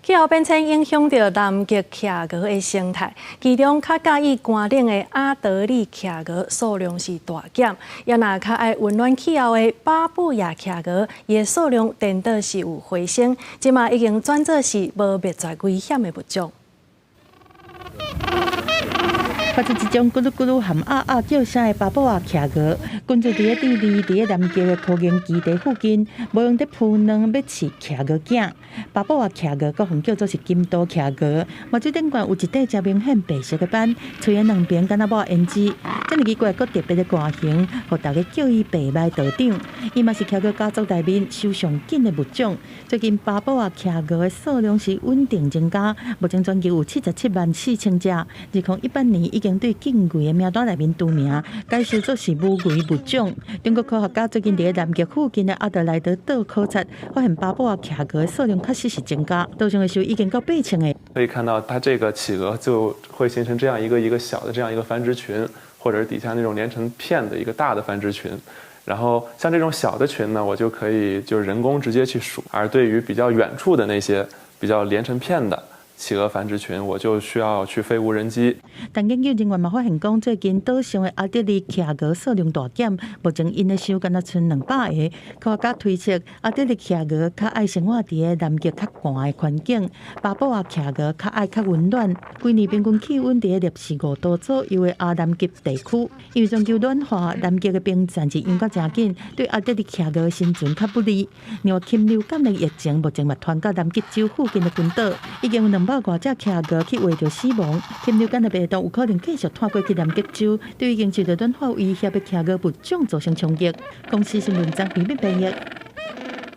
氣候變遷影響著南極企鵝的生態，其中較佮意寒冷的阿德利企鵝數量是大減，也若較愛溫暖氣候的巴布亞企鵝，伊的數量顛倒是有回升，這馬已經轉做是無滅絕危險的物種。發出這種咕嚕咕嚕含鴨鴨叫聲的巴布亞企鵝，群聚佇咧智利，佇咧南極的科研基地附近，無閒佇孵卵欲飼企鵝囝。巴布亞企鵝閣予叫做是金刀企鵝，目睭頂懸有一塊誠明顯白色的斑，喙的兩邊敢若抹胭脂，遮爾奇怪閣特別的外形，予大家叫伊白鱷道長。伊嘛是企鵝家族內面瘦上緊的物種。最近巴布亞企鵝的數量是穩定增加，目前全球有77萬4千隻。2018年已經對近危的名單內面除名，改視做是無危物種。中國科學家最近佇南極附近的阿德萊德島考察，發現巴布亞企鵝的數量確實是增加，島上的時候已經到8000個。可以看到，它這個企鵝就會形成這樣一個一個小的這樣一個繁殖群，或者是底下那種連成片的一個大的繁殖群。然後像這種小的群呢，我就可以就是人工直接去數；而對於比較遠處的那些比較連成片的企鵝繁殖群，我就需要去飛無人機。但研究人員嘛發現講，最近島上的阿德利企鵝數量大減，目前𪜶的數敢若賰200個。科學家推測，阿德利企鵝較愛生活佇咧南極較寒的環境，巴布亞企鵝較愛較溫暖。規年平均氣溫佇咧攝氏5度左右的亞南極地區，因為全球暖化，南極的冰層是融甲誠緊，對阿德利企鵝生存較不利。另外，禽流感的疫情目前嘛傳到南極洲附近的群島，已經有200外隻企鵝去穢著死亡。禽流感的病毒有可能繼續傳過去南極洲，對已經受到暖化威脅的企鵝物種造成衝擊。公視新聞張平編譯。